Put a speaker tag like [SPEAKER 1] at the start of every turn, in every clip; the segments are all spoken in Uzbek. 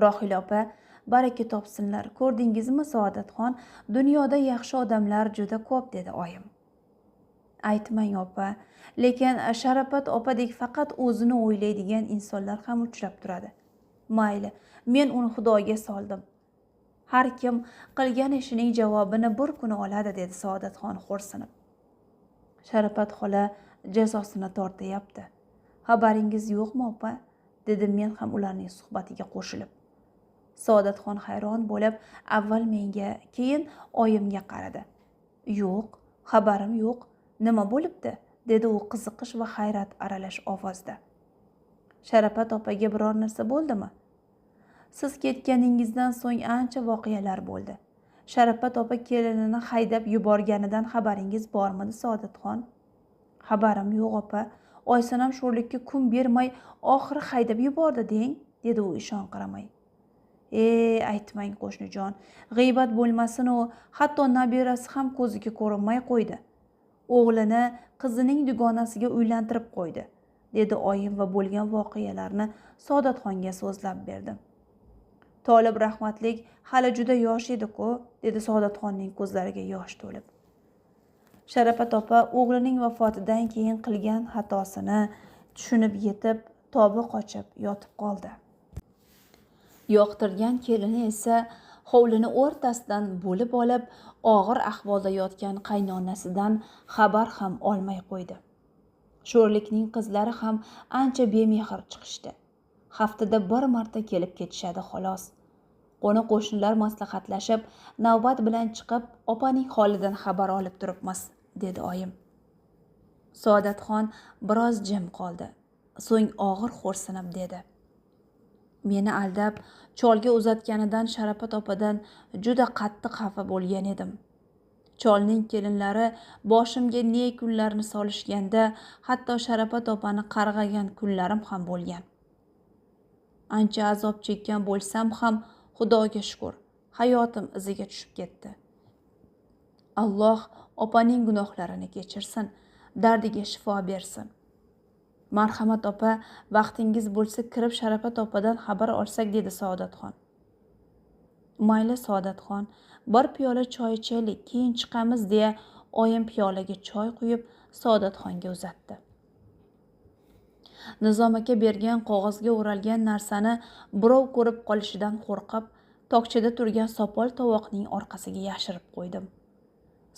[SPEAKER 1] Rohila opa, baraka topsinlar. Ko'rdingizmi, Saodatxon, dunyoda yaxshi odamlar juda ko'p, dedi oyim. Aytmang opa, lekin Sharafat opadek faqat o'zini o'ylaydigan insonlar ham uchrab turadi. Mayli, men uni Xudoga soldim. Har kim qilgan ishining javobini bir kuni oladi, dedi Saodatxon xo'rsinib. Sharafat xola jazosini tortayapti. Xabaringiz yo'qmi opa? Dedim men ham ularning suhbatiga qo'shilib. Saodatxon hayron bo'lib, avval menga, keyin oyimga qaradi. Yo'q, xabarim yo'q. Nima bo'libdi? Dedi u qiziqish va hayrat aralash ovozda. Sharafat opaga biror narsa bo'ldimi? Siz ketganingizdan so'ng ancha voqealar bo'ldi. Sharafat opa kelinini haydab yuborganidan xabaringiz bormidi, Saodatxon? Xabarim yo'q opa. Oysanam sho'rlikka kun bermay oxiri haydab yubordi deng, dedi u ishonqiramay. Aytmang qo'shnijon, g'iybat bo'lmasin u, hatto nabirasi ham ko'ziga ko'rinmay qo'ydi. O'g'lini qizining dugonasiga uylantirib qo'ydi, dedi oyim va bo'lgan voqealarni Saodatxonga so'zlab berdi. Tolib rahmatlik hali juda yosh edi-ku, dedi Saodatxonning ko'zlariga yosh to'lib. Sharafat opa o'g'lining vafotidan keyin qilgan xatosini tushunib yetib, tobi qochib yotib qoldi. Yoqtirgan kelini esa hovlini o'rtasidan bo'lib olib, og'ir ahvolda yotgan qaynonasidan xabar ham olmay qo'ydi. Sho'rlikning qizlari ham ancha bemehr chiqishdi. Haftada bir marta kelib ketishadi xolos. Qo'ni qo'shnilar maslahatlashib, navbat bilan chiqib, opaning holidan xabar olib turibmiz, dedi oyim. Saodatxon biroz jim qoldi. So'ng og'ir xo'rsinib dedi. Meni aldab cholga uzatganidan Sharafat opadan juda qattiq xafa bo'lgan edim. Cholning kelinlari boshimga ne kunlarni solishganda, hatto Sharafat opani qarg'agan kunlarim ham bo'lgan. Ancha azob chekkan bo'lsam ham Xudoga shukr, hayotim iziga tushib ketdi. Alloh opaning gunohlarini kechirsin, dardiga shifo bersin. Marhamat opa, vaqtingiz bo'lsa kirib Sharafat opadan xabar olsak, dedi Saodatxon. Mayli Saodatxon, bir piyola choy ichaylik, keyin chiqamiz, deya oyim piyolaga choy quyib Saodatxonga uzatdi. Nizom aka bergan qog'ozga o'ralgan narsani birov ko'rib qolishidan qo'rqib, tokchada turgan sopol tovoqning orqasiga yashirib qo'ydim.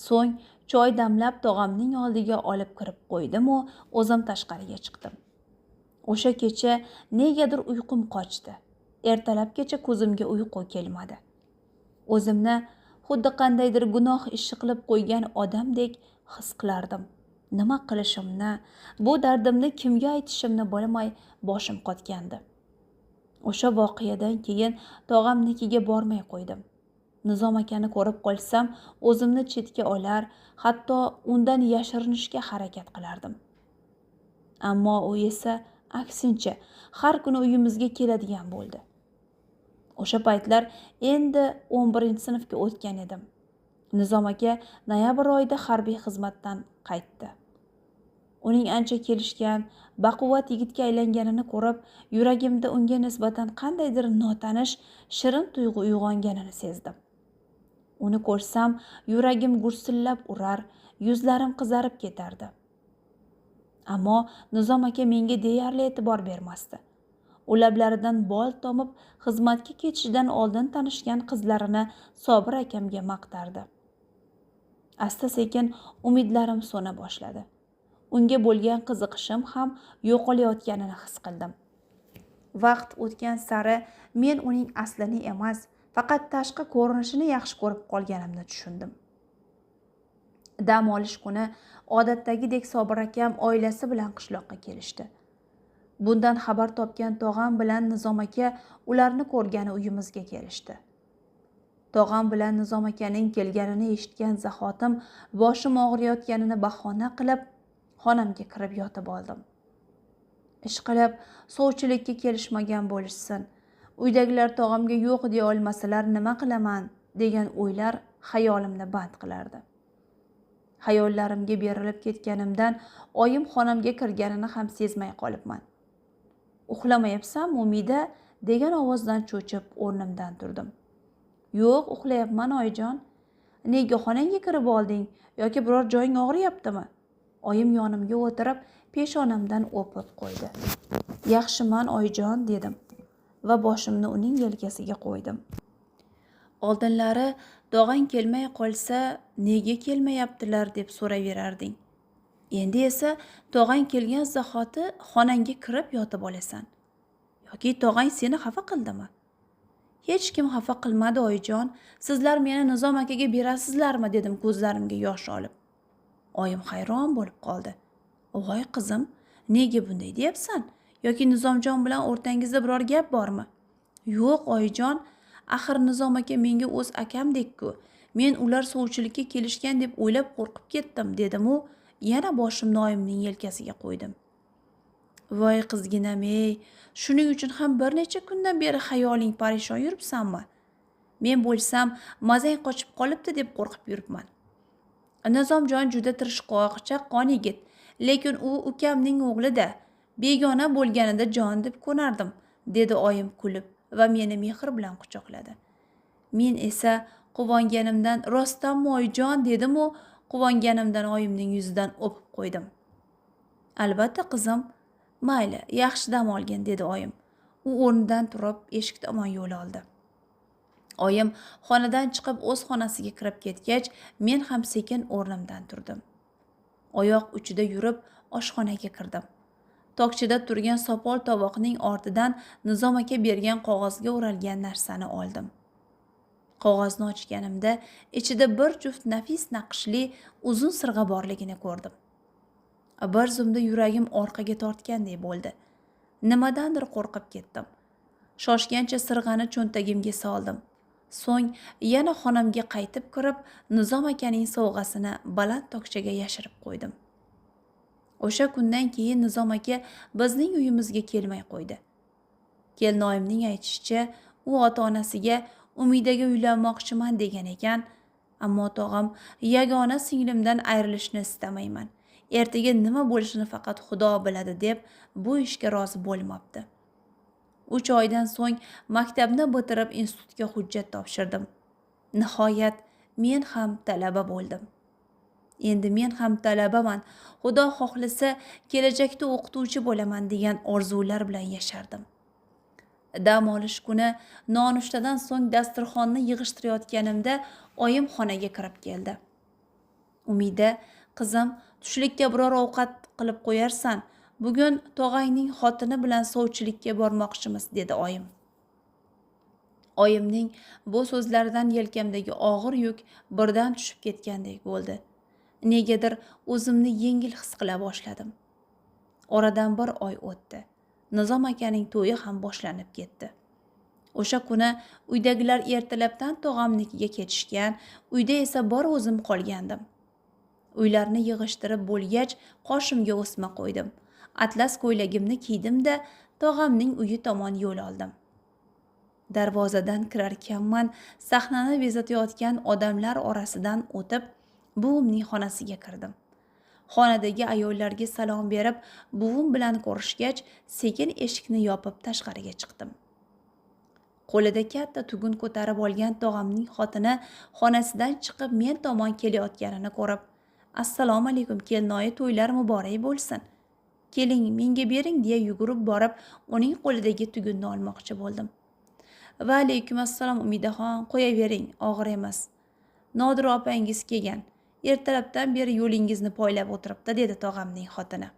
[SPEAKER 1] So'ng choy damlab tog'amning oldiga olib kirib qo'ydim-u, o'zim tashqariga chiqdim. O'sha kecha negadir uyqum qochdi. Ertalabgacha ko'zimga uyqu kelmadi. O'zimni xuddi qandaydir gunoh ishi qilib qo'ygan odamdek his qilardim. Nima qilishimni, bu dardimni kimga aytishimni bilmay boshim qotgandi. O'sha voqeadan keyin tog'amnikiga bormay qo'ydim. Nizom akani ko'rib qolsam, o'zimni chetga olar, hatto undan yashirinishga harakat qilardim. Ammo u esa aksincha har kuni uyimizga keladigan bo'ldi. O'sha paytlar endi 11-sinfga o'tgan edim. Nizom aka noyabr oyida harbiy xizmatdan qaytdi. Uning ancha kelishgan, baquvvat yigitga aylanganini ko'rib, yuragimda unga nisbatan qandaydir notanish shirin tuyg'u uyg'onganini sezdim. Uni ko'rsam, yuragim gursillab urar, yuzlarim qizarib ketardi. Ammo Nizom aka menga deyarli e'tibor bermasdi. U lablaridan bol tomib, xizmatga ketishidan oldin tanishgan qizlarini Sobir akamga maqtardi. Asta-sekin umidlarim so'na boshladi. Unga bo'lgan qiziqishim ham yo'qolayotganini his qildim. Vaqt o'tgan sari men uning aslini emas, faqat tashqi ko'rinishini yaxshi ko'rib qolganimni tushundim. Dam olish kuni odatdagidek Sobir akam oilasi bilan qishloqqa kelishdi. Bundan xabar topgan tog'am bilan Nizom aka ularni ko'rgani uyimizga kelishdi. Tog'am bilan Nizom akaning kelganini eshitgan zahotim boshim og'riyotganini bahona qilib xonamga kirib yotib oldim. Ishqilib sovchilikka kelishmagan bo'lishsin. Uydagilar tog'amga yo'q deya olmasalar nima qilaman degan o'ylar xayolimni band qilardi. Xayollarimga berilib ketganimdan oyim xonamga kirganini ham sezmay qolibman. Uxlamayapsanmi, Umida? Degan ovozdan cho'chib o'rnimdan turdim. Yo'q, uxlayapman oyijon. Nega xonangga kirib olding yoki biror joying og'riyaptimi? Oyim yonimga o'tirib peshonamdan o'pib qo'ydi. Yaxshiman oyijon, dedim va boshimni uning yelkasiga qo'ydim. Oldinlari tog'ang kelmay qolsa, nega kelmayaptilar deb so'raverarding. Endi esa tog'ang kelgan zahoti xonangga kirib yotib olasan. Yoki tog'ang seni xafa qildimi? Hech kim xafa qilmadi oyijon. Sizlar meni Nizom akaga berasizlarmi, dedim ko'zlarimga yosh olib. Oyim hayron bo'lib qoldi. Voy qizim, nega bunday deyapsan? Yoki Nizomjon bilan o'rtangizda biror gap bormi? Yo'q oyijon, axir Nizom aka menga o'z akamdek-ku. Men ular sovchilikka kelishgan deb o'ylab qo'rqib ketdim, dedim u yana boshimni oyimning yelkasiga qo'ydim. Voy qizginam ey, shuning uchun ham bir necha kundan beri xayoling parishon yuribsanmi? Men bo'lsam mazang qochib qolibdi deb qo'rqib yuribman. Nizomjon juda tirishqoq, chaqqon yigit, lekin u ukamning o'g'li-da. Begona bo'lganida jon deb ko'nardim, dedi oyim kulib va meni mehr bilan quchoqladi. Men esa quvonganimdan rostdanmi oyijon, dedim-u quvonganimdan oyimning yuzidan o'pib qo'ydim. Albatta qizim, mayli, yaxshi dam olgin, dedi oyim. U o'rnidan turib eshik tomon yo'l oldi. Oyim xonadan chiqib o'z xonasiga kirib ketgach, men ham sekin o'rnimdan turdim. Oyoq uchida yurib oshxonaga kirdim. Tokchada turgan sopol tovoqning ortidan Nizom aka bergan qog'ozga o'ralgan narsani oldim. Qog'ozni ochganimda ichida bir juft nafis naqshli uzun sirg'a borligini ko'rdim. Bir zumda yuragim orqaga tortgandek bo'ldi. Nimadandir qo'rqib ketdim. Shoshgancha sirg'ani cho'ntagimga soldim. So'ng yana xonamga qaytib kirib, Nizom akaning sovg'asini baland tokchaga yashirib qo'ydim. O'sha kundan keyin Nizom aka bizning uyimizga kelmay qo'ydi. Kelinoyimning aytishicha, u ota-onasiga Umidaga uylanmoqchiman degan ekan, ammo tog'am yagona singlimdan ayrilishni istamayman. Ertaga nima bo'lishini faqat Xudo biladi deb bu ishga rozi bo'lmabdi. 3 oydan so'ng maktabni bitirib institutga hujjat topshirdim. Nihoyat men ham talaba bo'ldim. Endi men ham talabaman. Xudo xohlasa kelajakda o'qituvchi bo'laman degan orzular bilan yashardim. Dam olish kuni nonushtadan so'ng dasturxonni yig'ishtirayotganimda oyim xonaga kirib keldi. Umida, qizim, tushlikka biror ovqat qilib qo'yarsan. Bugun tog'angning xotini bilan sovchilikka bormoqchimiz, dedi oyim. Oyimning bu so'zlaridan yelkamdagi og'ir yuk birdan tushib ketgandek bo'ldi. Negadir o'zimni yengil his qila boshladim. Oradan bir oy o'tdi. Nizom akaning to'yi ham boshlanib ketdi. O'sha kuni uydagilar ertalabdan tog'amnikiga ketishgan, uyda esa bir o'zim qolgandim. Uylarni yig'ishtirib bo'lgach, qoshimga o'sma qo'ydim. Atlas ko'ylagimni kiydim-da, tog'amning uyi tomon yo'l oldim. Darvozadan kirarkanman, sahnani bezatayotgan odamlar orasidan o'tib, buvimning xonasiga kirdim. Xonadagi ayollarga salom berib, buvim bilan ko'rishgach, sekin eshikni yopib tashqariga chiqdim. Qo'lida katta tugun ko'tarib olgan tog'amning xotini xonasidan chiqib men tomon kelayotganini ko'rib, "Assalomu alaykum, kelinoyi, to'ylar muborak bo'lsin. Keling, menga bering" deya yugurib borib, uning qo'lidagi tugunni olmoqchi bo'ldim. Va alaykum assalom Umidaxon, qo'yavering, og'ir emas. Nodira opangiz kelgan. Ertalabdan beri yo'lingizni poylab o'tiribdi, dedi tog'amning xotini.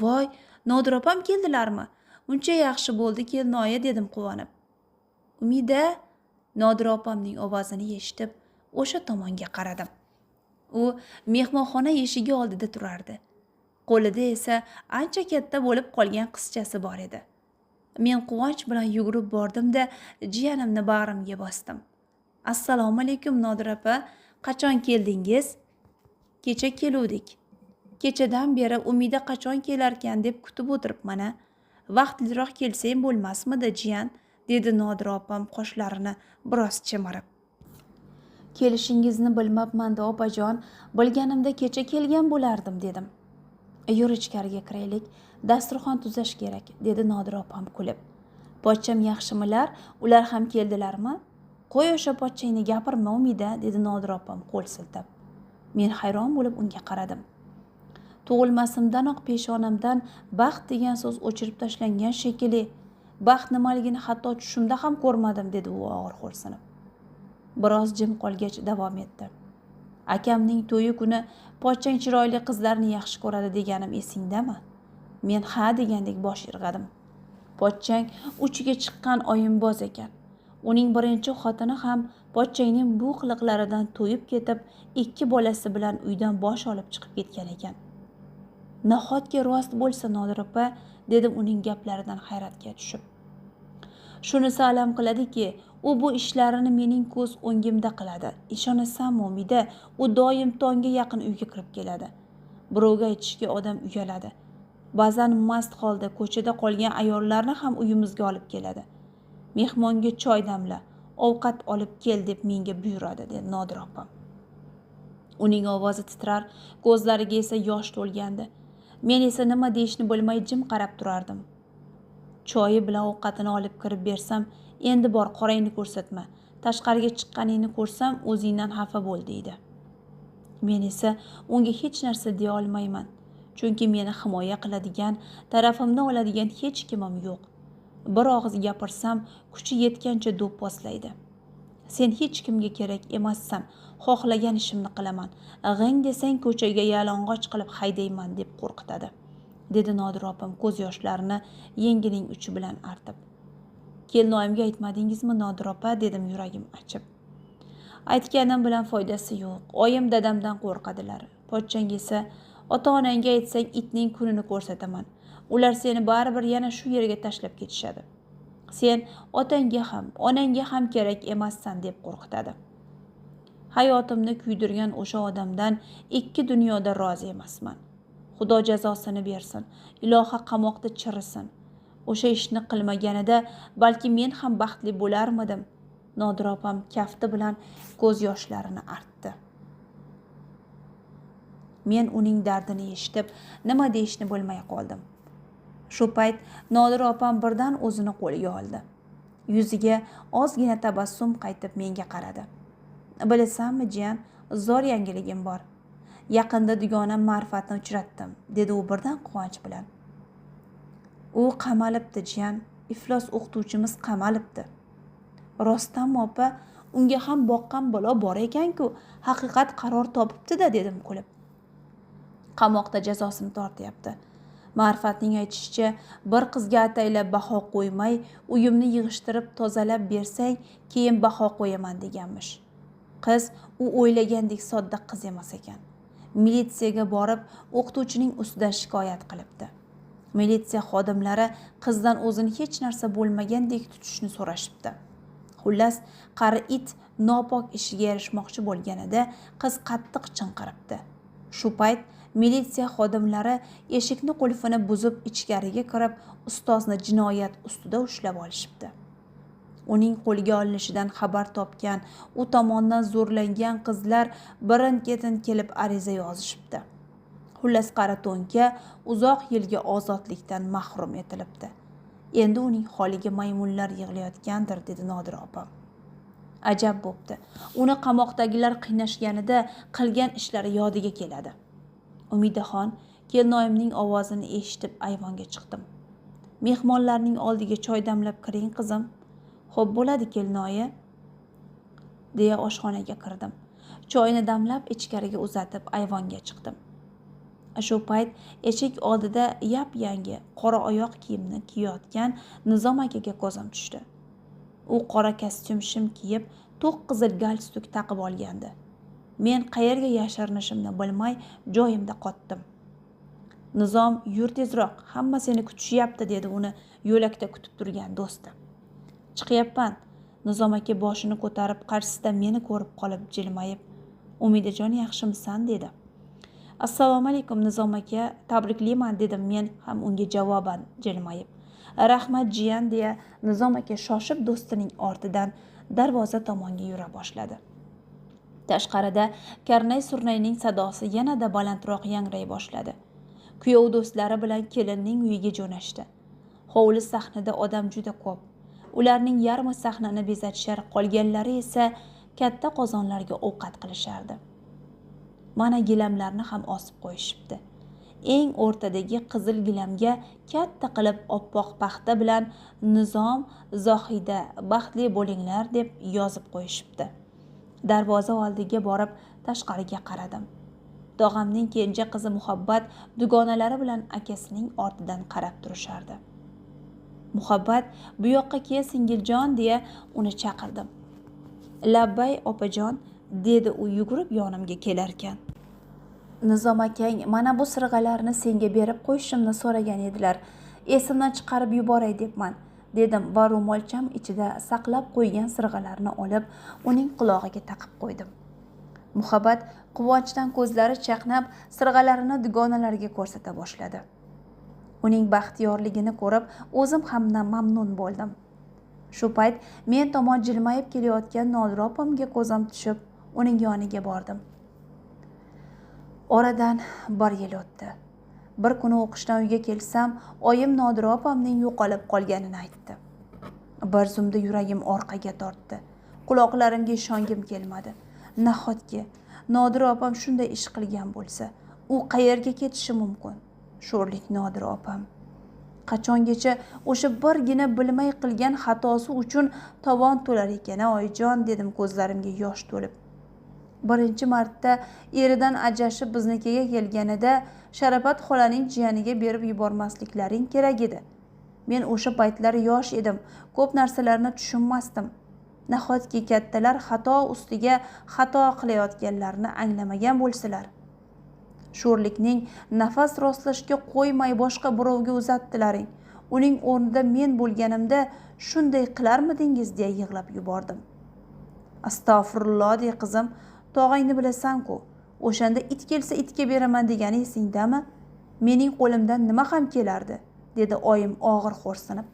[SPEAKER 1] Voy, Nodira opam keldilarmi? Uncha yaxshi bo'ldi kelinoyi, dedim quvonib. Umida, Nodira opamning ovozini eshitib, o'sha tomonga qaradim. U mehmonxona eshigi oldida turardi. Qo'lida esa ancha katta bo'lib qolgan qizchasi bor edi. Men quvonch bilan yugurib bordim-da, jiyanimni bag'rimga bosdim. Assalomu alaykum Nodira opa, qachon keldingiz? Kecha keluvdik. Kechadan beri Umida qachon kelarkan deb kutib o'tiribman-a. Vaqtliroq kelsang bo'lmasmidi, jiyan, dedi Nodira opam qoshlarini biroz chimirib. Kelishingizni bilmabman-da opajon, bilganimda kecha kelgan bo'lardim, dedim. Yur ichkariga kiraylik, dasturxon tuzash kerak, dedi Nodira opam kulib. Pochcham yaxshimilar? Ular ham keldilarmi? Qo'y o'sha pochchangni gapirma, Umida, dedi Nodira opam qo'l siltab. Men hayron bo'lib unga qaradim. Tug'ilmasimdanoq peshonamdan baxt degan so'z o'chirib tashlangan shekilli. Baxt nimaligini hatto tushimda ham ko'rmadim, dedi u og'ir xo'rsinib. Biroz jim qolgach davom etdi. Akamning to'yi kuni pochchang chiroyli qizlarni yaxshi ko'radi deganim esingdami? Men ha degandek bosh irg'adim. Pochchang uchiga chiqqan oyimboz ekan. Uning birinchi xotini ham pochchangning bu qiliqlaridan to'yib ketib, 2 bolasi bilan uydan bosh olib chiqib ketgan ekan. Nahotki rost bo'lsa, Nodira opa, dedim uning gaplaridan hayratga tushib. Shunisi alam qiladiki, u bu ishlarini mening ko'z o'ngimda qiladi. Ishonasanmi, Umida, u doim tongga yaqin uyga kirib keladi. Birovga aytishga odam uyaladi. Ba'zan mast holda ko'chada qolgan ayollarni ham uyimizga olib keladi. Mehmonga choy damla, ovqat olib kel deb menga buyuradi, dedi Nodira opam. Uning ovozi titrar, ko'zlariga esa yosh to'lgandi. Men esa nima deyishni bilmay jim qarab turardim. Choyi bilan ovqatini olib kirib bersam, endi bor qorangni ko'rsatma, tashqariga chiqqaningni ko'rsam o'zingdan xafa bo'l, deydi. Men esa unga hech narsa deya olmayman, chunki meni himoya qiladigan, tarafimni oladigan hech kimim yo'q. Bir og'iz gapirsam, kuchi yetgancha do'pposlaydi. Sen hech kimga kerak emassan, xohlagan ishimni qilaman. G'ing desang ko'chaga yalang'och qilib haydayman deb qo'rqitadi, dedi Nodira opam ko'z yoshlarini yengining uchi bilan artib. Kelinoyimga aytmadingizmi, Nodira opa, dedim yuragim achib. Aytganim bilan foydasi yo'q. Oyim dadamdan qo'rqadilar. Pochchang esa ota-onangga aytsang itning kunini ko'rsataman. Ular seni baribir yana shu yerga tashlab ketishadi. Sen otangga ham, onangga ham kerak emassan deb qo'rqitadi. Hayotimni kuydirgan o'sha odamdan 2 dunyoda rozi emasman. Xudo jazosini bersin, ilohi qamoqda chirisin. O'sha ishni qilmaganida balki men ham baxtli bo'larmidim. Nodira opam kafti bilan ko'z yoshlarini artdi. Men uning dardini eshitib, nima deyishni bilmay qoldim. Shu payt Nodira opam birdan o'zini qo'liga oldi. Yuziga ozgina tabassum qaytib menga qaradi. Bilasanmi, jiyan, zo'r yangiligim bor. Yaqinda dugonam Ma'rifatni uchratdim, dedi u birdan quvonch bilan. U qamalibdi, jiyan, iflos o'qituvchimiz qamalibdi. Rostdanmi, opa, unga ham boqqan balo bor ekan-ku, haqiqat qaror topibdi-da, dedim kulib. Qamoqda jazosini tortyapti. Ma'rifatning aytishicha, bir qizga ataylab baho qo'ymay, uyimni yig'ishtirib tozalab bersang, keyin baho qo'yaman deganmish. Qiz u o'ylagandek sodda qiz emas ekan. Militsiyaga borib, o'qituvchining ustidan shikoyat qilibdi. Militsiya xodimlari qizdan o'zini hech narsa bo'lmagandek tutishni so'rashibdi. Xullas, qari it nopok ishiga erishmoqchi bo'lganida qiz qattiq chinqiribdi. Shu payt militsiya xodimlari eshikni qulfini buzib ichkariga kirib, ustozni jinoyat ustida ushlab olishibdi. Uning qo'lga olinishidan xabar topgan, u tomondan zo'rlangan qizlar birin-ketin kelib ariza yozishibdi. Xullas, qari to'nka uzoq yilga ozodlikdan mahrum etilibdi. Endi uning holiga maymunlar yig'layotgandir, dedi Nodira opam. Ajab bo'pti. Uni qamoqdagilar qiynashganida qilgan ishlari yodiga keladi. Umidaxon kelinoyimning ovozini eshitib ayvonga chiqdim. Mehmonlarning oldiga choy damlab kiring, qizim. Xo'p bo'ladi, kelinoyi, deya oshxonaga kirdim. Choyni damlab ichkariga uzatib ayvonga chiqdim. Shu payt eshik oldida yap-yangi qora oyoq kiyimni kiyayotgan Nizom akaga ko'zim tushdi. U qora kostyum shim kiyib, to'q qizil galstuk taqib olgandi. Men qayerga yashirinishimni bilmay joyimda qotdim. Nizom, yur tezroq, hamma seni kutishyapti, dedi uni yo'lakda kutib turgan do'sti. Chiqyapman. Nizom aka boshini ko'tarib qarshisida meni ko'rib qolib jilmayib, Umidajon, yaxshimisan, dedi. Assalomu alaykum Nizom aka, tabriklayman, dedim men ham unga javoban jilmayib. Rahmat jiyan, deya Nizom aka shoshib do'stining ortidan darvoza tomonga yura boshladi. Tashqarida karnay surnayning sadosi yanada balandroq yangray boshladi. Kuyov do'stlari bilan kelinning uyiga jo'nashdi. Hovli sahnida odam juda ko'p. Ularning yarmi sahnani bezatishar, qolganlari esa katta qozonlarga ovqat qilishardi. Mana gilamlarni ham osib qo'yishibdi. Eng o'rtadagi qizil gilamga katta qilib oppoq paxta bilan Nizom, Zohida, baxtli bo'linglar deb yozib qo'yishibdi. Darvoza oldiga borib tashqariga qaradim. Tog'amning kenja qizi Muhabbat dugonalari bilan akasining ortidan qarab turishardi. Muhabbat, bu yoqqa kel singiljon, deya uni chaqirdim. Labbay opajon, dedi u yugurib yonimga kelarkan. Nizom akang mana bu sirg'alarni senga berib qo'yishimni so'ragan edilar. Esimdan chiqarib yuboray debman, dedim va ro'molcham ichida saqlab qo'ygan sirg'alarni olib uning qulog'iga taqib qo'ydim. Muhabbat quvonchdan ko'zlari chaqnab sirg'alarini dugonalariga ko'rsata boshladi. Uning baxtiyorligini ko'rib o'zim ham mamnun bo'ldim. Shu payt men tomon jilmayib kelayotgan Nodira opamga ko'zim tushib, uning yoniga bordim. Oradan bir yil o'tdi. Bir kuni o'qishdan uyga kelsam, oyim Nodira opamning yo'qolib qolganini aytdi. Bir zumda yuragim orqaga tortdi. Quloqlarimga ishongim kelmadi. Nahotki Nodira opam shunday ish qilgan bo'lsa, u qayerga ketishi mumkin? Sho'rlik Nodira opam. Qachongacha o'sha birgina bilmay qilgan xatosi uchun tovon to'lar ekan, oyijon, dedim ko'zlarimga yosh to'lib. Birinchi marta eridan ajrashib biznikiga kelganida Sharafat xolaning jiyaniga berib yubormasliklaring kerak edi. Men o'sha paytlar yosh edim, ko'p narsalarni tushunmasdim. Nahotki kattalar xato ustiga xato qilayotganlarini anglamagan bo'lsalar. Sho'rlikning nafas rostlashga qo'ymay boshqa birovga uzatdilaring. Uning o'rnida men bo'lganimda shunday qilarmidingiz, deya yig'lab yubordim. Astag'firulloh, de qizim, tog'angni bilasan-ku. O'shanda it kelsa itga beraman degani esingdami? Mening qo'limdan nima ham kelardi, dedi oyim og'ir xo'rsinib.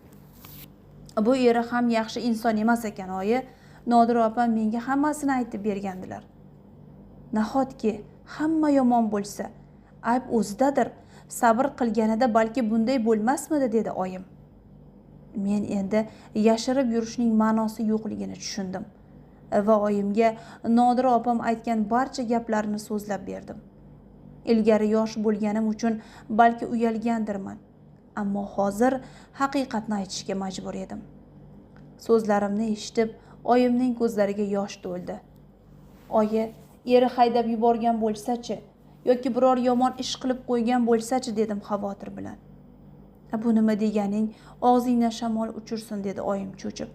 [SPEAKER 1] Bu eri ham yaxshi inson emas ekan, oyi. Nodira opam menga hammasini aytib bergandilar. Nahotki hamma yomon bo'lsa, ayb o'zidadir. Sabr qilganida balki bunday bo'lmasmidi, dedi oyim. Men endi yashirib yurishning ma'nosi yo'qligini tushundim va oyimga Nodira opam aytgan barcha gaplarni so'zlab berdim. Ilgari yosh bo'lganim uchun balki uyalgandirman, ammo hozir haqiqatni aytishga majbur edim. So'zlarimni eshitib oyimning ko'zlariga yosh to'ldi. Oyi, eri haydab yuborgan bo'lsa-chi, yoki biror yomon ish qilib qo'ygan bo'lsa-chi, dedim xavotir bilan. Bu nima deganing, og'zingdan shamol uchirsin, dedi oyim cho'chib.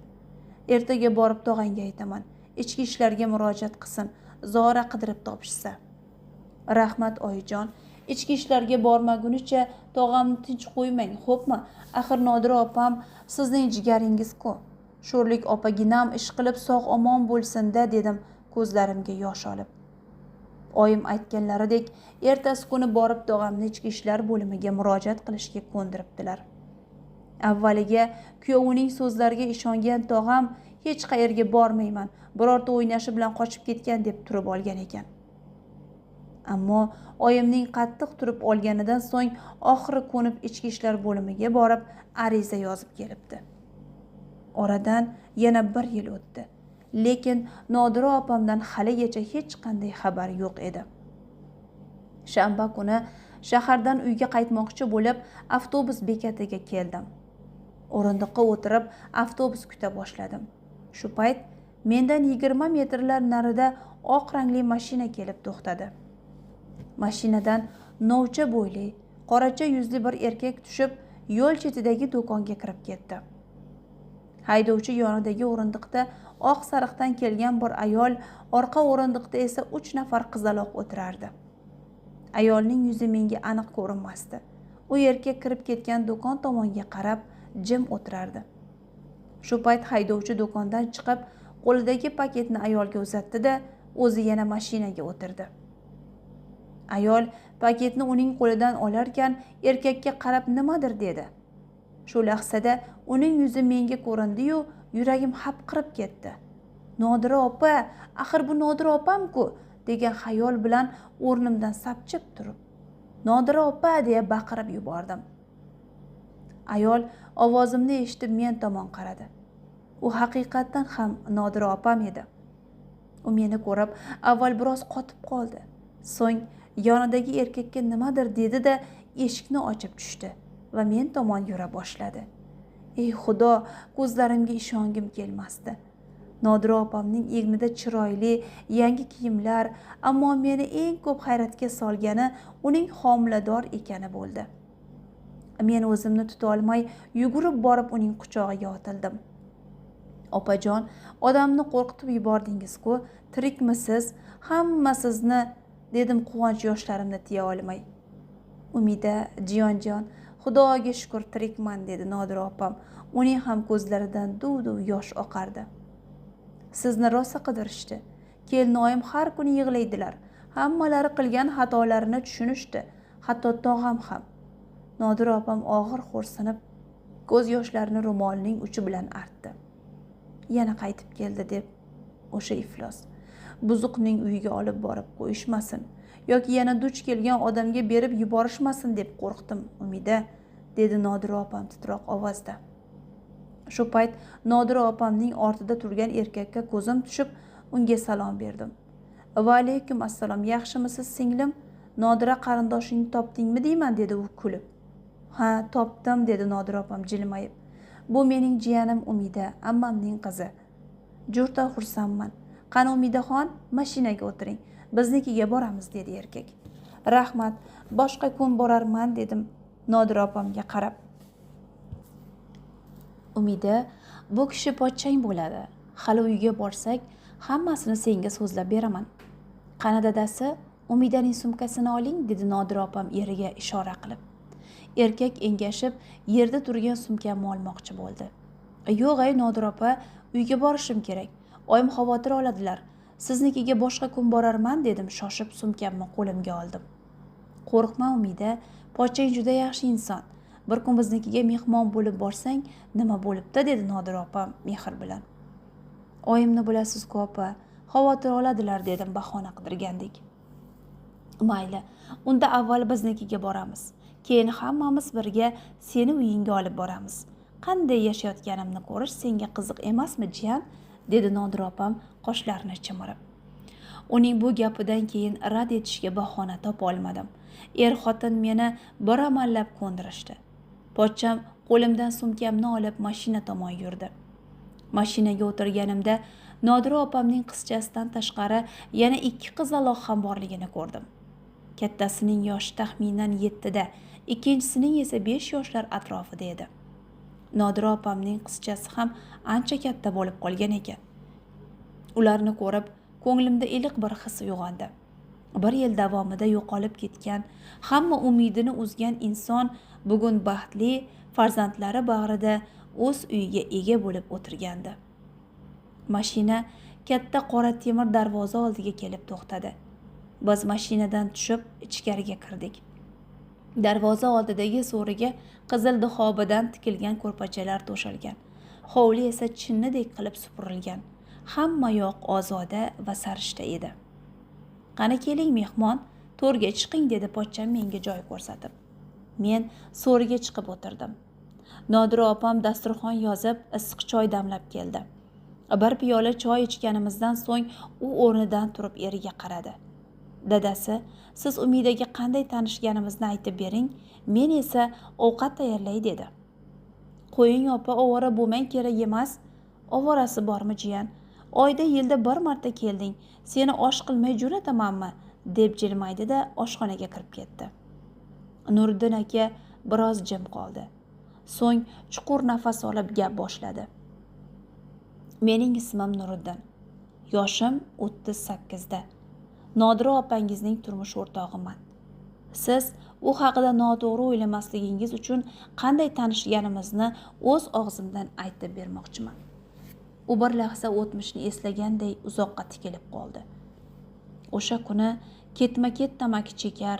[SPEAKER 1] Ertaga borib tog'angga aytaman, ichki ishlarga murojaat qilsin, zora qidirib topishsa. Rahmat oyijon, ichki ishlarga bormagunicha tog'amni tinch qo'ymang, xo'pmi? Axir Nodira opam sizning jigaringiz-ku. Sho'rlik opaginam ish qilib sog' omon bo'lsin-da, dedim ko'zlarimga yosh olib. Oyim aytganlaridek ertasi kuni borib tog'amni ichki ishlar bo'limiga murojaat qilishga ko'ndiribdilar. Avvaliga kuyovining so'zlariga ishongan tog'am hech qayerga bormayman, birorta o'ynashi bilan qochib ketgan deb turib olgan ekan. Ammo oyimning qattiq turib olganidan so'ng oxiri ko'nib ichki ishlar bo'limiga borib ariza yozib kelibdi. Oradan yana bir yil o'tdi. Lekin Nodira opamdan haligacha hech qanday xabar yo'q edi. Shanba kuni shahardan uyga qaytmoqchi bo'lib avtobus bekatiga keldim. O'rindiqqa o'tirib avtobus kuta boshladim. Shu payt mendan 20 metrlar narida oq rangli mashina kelib to'xtadi. Mashinadan novcha bo'yli, qoracha yuzli bir erkak tushib, yo'l chetidagi do'konga kirib ketdi. Haydovchi yonidagi o'rindiqda oq sariqdan kelgan bir ayol, orqa o'rindiqda esa 3 nafar qizaloq o'tirardi. Ayolning yuzi menga aniq ko'rinmasdi. U erkak kirib ketgan do'kon tomonga qarab jim o'tirardi. Shu payt haydovchi do'kondan chiqib, qo'lidagi paketni ayolga uzatdi-da, o'zi yana mashinaga o'tirdi. Ayol paketni uning qo'lidan olarkan erkakka qarab nimadir dedi. Shu lahzada uning yuzi menga ko'rindi-yu, yuragim hapqirib ketdi. Nodira opa, axir bu Nodira opam-ku, degan xayol bilan o'rnimdan sapchib turib, Nodira opa deya baqirib yubordim. Ayol ovozimni eshitib men tomon qaradi. U haqiqatdan ham Nodira opam edi. U meni ko'rib avval biroz qotib qoldi. So'ng yonidagi erkakka nimadir dedi-da, eshikni ochib tushdi va men tomon yura boshladi. Ey Xudo, ko'zlarimga ishongim kelmasdi. Nodira opamning egnida chiroyli yangi kiyimlar, ammo meni eng ko'p hayratga solgani uning homilador ekani bo'ldi. Men o'zimni tuta olmay yugurib borib uning quchog'iga otildim. Opajon, odamni qo'rqitib yubordingiz-ku, tirikmisiz? Hamma sizni, dedim quvonch yoshlarimni tiya olmay. Umida, jiyonjon, Xudoga shukr tirikman, dedi Nodira opam. Uning ham ko'zlaridan duv-duv yosh oqardi. Sizni rosa qidirishdi. Kelinoyim har kuni yig'laydilar. Hammalari qilgan xatolarini tushunishdi, hatto tog'am ham. Nodira opam og'ir xo'rsinib, ko'z yoshlarini ro'molining uchi bilan artdi. Yana qaytib keldi deb o'sha iflos buzuqning uyiga olib borib qo'yishmasin yoki yana duch kelgan odamga berib yuborishmasin deb qo'rqdim, Umida, dedi Nodira opam titroq ovozda. Shu payt Nodira opamning ortida turgan erkakka ko'zim tushib, unga salom berdim. Va alaykum assalom, yaxshimisiz singlim? Nodira qarindoshingni topdingmi deyman, dedi u kulib. Ha, topdim, dedi Nodira opam jilmayib. Bu mening jiyanim Umida, ammamning qizi. Juda xursandman. Qani Umidaxon, mashinaga o'tiring. Biznikiga boramiz, dedi erkak. Rahmat, boshqa kun borarman, dedim Nodira opamga qarab. Umida, bu kishi pochchang bo'ladi. Hali uyga borsak, hammasini senga so'zlab beraman. Qani dadasi, Umidaning sumkasini oling, dedi Nodira opam eriga ishora qilib. Erkak engashib, yerda turgan sumkamni olmoqchi bo'ldi. Yo'q, ey Nodira opa, uyga borishim kerak. Oyim xavotir oladilar. Siznikiga boshqa kun borarman, dedim shoshib sumkamni qo'limga oldim. Qo'rqma Umida, pochchang juda yaxshi inson. Bir kun biznikiga mehmon bo'lib borsang, nima bo'libdi, dedi Nodira opam mehr bilan. Oyimni bilasiz-ku opa, xavotir oladilar, dedim bahona qidirgandek. Mayli, unda avval biznikiga boramiz. Keyin hammamiz birga seni uyingga olib boramiz. Qanday yashayotganimni ko'rish senga qiziq emasmi, jiyan? Dedi Nodira opam qoshlarini chimirib. Uning bu gapidan keyin rad etishga bahona topa olmadim. Er-xotin meni bir amallab ko'ndirishdi. Pochcham qo'limdan sumkamni olib mashina tomon yurdi. Mashinaga o'tirganimda Nodira opamning qizchasidan tashqari yana 2 qizaloq ham borligini ko'rdim. Kattasining yoshi taxminan 7da, ikkinchisining esa 5 yoshlar atrofida edi. Nodira opamning qizchasi ham ancha katta bo'lib qolgan ekan. Ularni ko'rib, ko'nglimda iliq bir his uyg'ondi. Bir yil davomida yo'qolib ketgan, hamma umidini uzgan inson bugun baxtli, farzandlari bag'rida o'z uyiga ega bo'lib o'tirgandi. Mashina katta qora temir darvoza oldiga kelib to'xtadi. Biz mashinadan tushib ichkariga kirdik. Darvoza oldidagi so'riga qizil duxobidan tikilgan ko'rpachalar to'shalgan. Hovli esa chinnidek qilib supurilgan. Hamma yoq ozoda va sarishta edi. Qani keling mehmon, to'rga chiqing, dedi pochcham menga joy ko'rsatib. Men so'riga chiqib o'tirdim. Nodira opam dasturxon yozib, issiq choy damlab keldi. Bir piyola choy ichganimizdan so'ng u o'rnidan turib eriga qaradi. Dadasi, siz Umidaga qanday tanishganimizni aytib bering, men esa ovqat tayyorlay, dedi. Qo'ying opa, ovora bo'lmang kerak emas. Ovorasi bormi jiyan? Oyda yilda bir marta kelding. Seni osh qilmay jo'natamanmi? Deb jilmaydi-da oshxonaga kirib ketdi. Nuriddin aka biroz jim qoldi. So'ng chuqur nafas olib gap boshladi. Mening ismim Nuriddin. Yoshim 38da. Nodira opangizning turmush o'rtog'iman. Siz u haqida noto'g'ri o'ylamasligingiz uchun qanday tanishganimizni o'z og'zimdan aytib bermoqchiman. U bir lahza o'tmishni eslaganday uzoqqa tikilib qoldi. O'sha kuni ketma-ket tamaki chekar,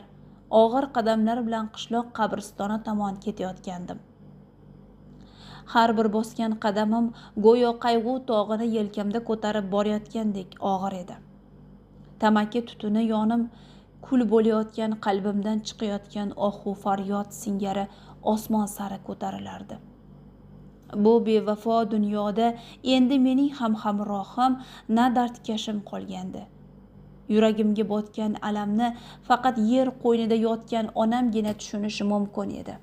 [SPEAKER 1] og'ir qadamlar bilan qishloq qabristoni tomon ketayotgandim. Har bir bosgan qadamim go'yo qayg'u tog'ini yelkamda ko'tarib borayotgandek og'ir edi. Tamaki tutuni yonib kul bo'layotgan qalbimdan chiqayotgan ohu faryod singari osmon sari ko'tarilardi. Bu bevafo dunyoda endi mening ham hamrohim, na dardkashim qolgandi. Yuragimga botgan alamni faqat yer qo'ynida yotgan onamgina tushunishi mumkin edi.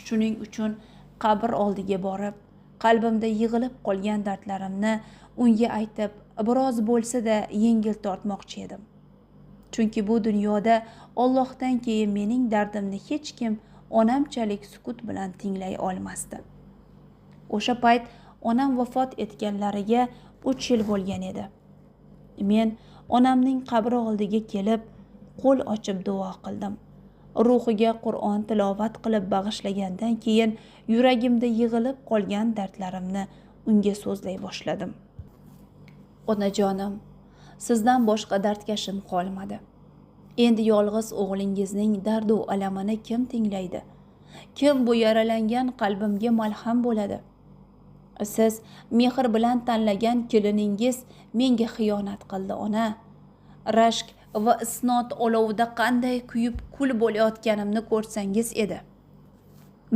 [SPEAKER 1] Shuning uchun qabr oldiga borib, qalbimda yig'ilib qolgan dardlarimni unga aytib, biroz bo'lsa-da yengil tortmoqchi edim. Chunki bu dunyoda Allohdan keyin mening dardimni hech kim onamchalik sukut bilan tinglay olmasdi. O'sha payt onam vafot etganlariga 3 yil bo'lgan edi. Men onamning qabri oldiga kelib, qo'l ochib duo qildim. Ruhiga Qur'on tilovat qilib bag'ishlagandan keyin yuragimda yig'ilib qolgan dardlarimni unga so'zlay boshladim. Onajonim, sizdan boshqa dardkashim qolmadi. Endi yolg'iz o'g'lingizning dardu alamini kim tinglaydi? Kim bu yaralangan qalbimga malham bo'ladi? Siz mehr bilan tanlagan keliningiz menga xiyonat qildi, ona. Rashk va isnot olovida qanday kuyib kul bo'layotganimni ko'rsangiz edi.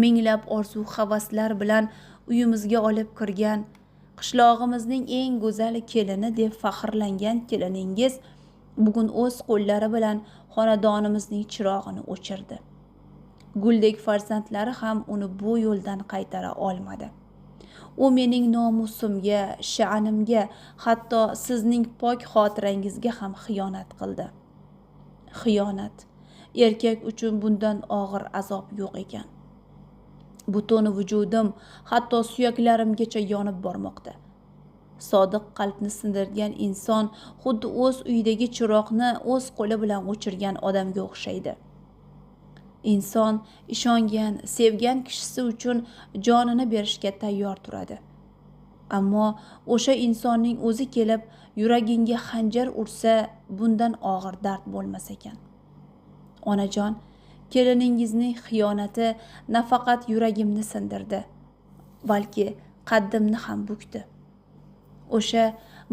[SPEAKER 1] Minglab orzu havaslar bilan uyimizga olib kirgan, qishlog'imizning eng go'zal kelini deb faxrlangan keliningiz bugun o'z qo'llari bilan xonadonimizning chirog'ini o'chirdi. Guldek farzandlari ham uni bu yo'ldan qaytara olmadi. U mening nomusimga, sha'nimga, hatto sizning pok xotirangizga ham xiyonat qildi. Xiyonat. Erkak uchun bundan og'ir azob yo'q ekan. Butun vujudim, hatto suyaklarimgacha yonib bormoqda. Sodiq qalbni sindirgan inson xuddi o'z uyidagi chiroqni o'z qo'li bilan o'chirgan odamga o'xshaydi. Inson ishongan, sevgan kishisi uchun jonini berishga tayyor turadi. Ammo o'sha insonning o'zi kelib yuragingga xanjar ursa, bundan og'ir dard bo'lmas ekan. Onajon, keliningizning xiyonati nafaqat yuragimni sindirdi, balki qaddimni ham bukdi. O'sha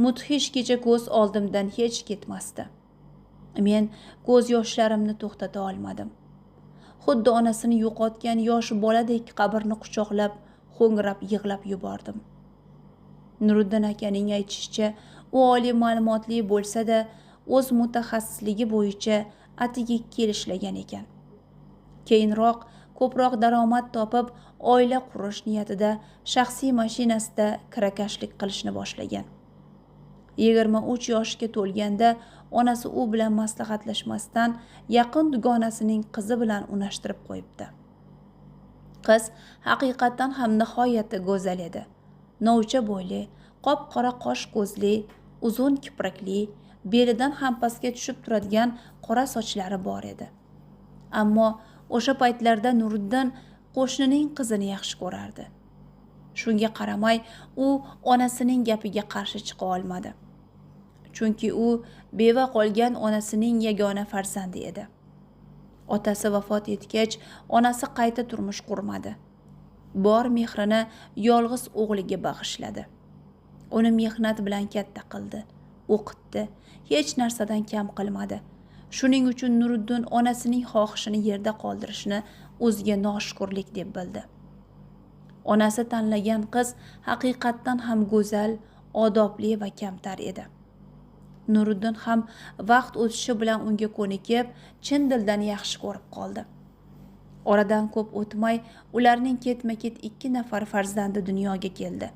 [SPEAKER 1] mudhish kecha ko'z oldimdan hech ketmasdi. Men ko'z yoshlarimni to'xtata olmadim. Xuddi onasini yo'qotgan yosh boladek qabrni quchoqlab, ho'ngrab yig'lab yubordim. Nuriddin akaning aytishicha, u oliy ma'lumotli bo'lsa-da, o'z mutaxassisligi bo'yicha atigi kelishlagan ekan. Keyinroq ko'proq daromad topib, oila qurish niyatida shaxsiy mashinasida kirakashlik qilishni boshlagan. 23 yoshga to'lganda onasi u bilan maslahatlashmasdan yaqin dugonasining qizi bilan unashtirib qo'yibdi. Qiz haqiqatdan ham nihoyatda go'zal edi. Novcha bo'yli, qop-qora qosh ko'zli, uzun kiprikli, belidan ham pastga tushib turadigan qora sochlari bor edi. Ammo o'sha paytlarda Nuriddin qo'shnining qizini yaxshi ko'rardi. Shunga qaramay u onasining gapiga qarshi chiqa olmadi. Chunki u beva qolgan onasining yagona farzandi edi. Otasi vafot etgach, onasi qayta turmush qurmadi. Bor mehrini yolg'iz o'g'liga bag'ishladi. Uni mehnat bilan katta qildi, o'qitdi, hech narsadan kam qilmadi. Shuning uchun Nuriddin onasining xohishini yerda qoldirishni o'ziga noshukrlik deb bildi. Onasi tanlagan qiz haqiqatdan ham go'zal, odobli va kamtar edi. Nuriddin ham vaqt o'tishi bilan unga ko'nikib, chin dildan yaxshi ko'rib qoldi. Oradan ko'p o'tmay ularning ketma-ket 2 nafar farzandi dunyoga keldi.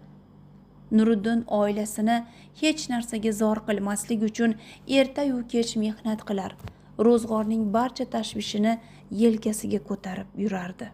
[SPEAKER 1] Nuriddin oilasini hech narsaga zor qilmaslik uchun erta-yu kech mehnat qilar, ro'zg'orning barcha tashvishini yelkasiga ko'tarib yurardi.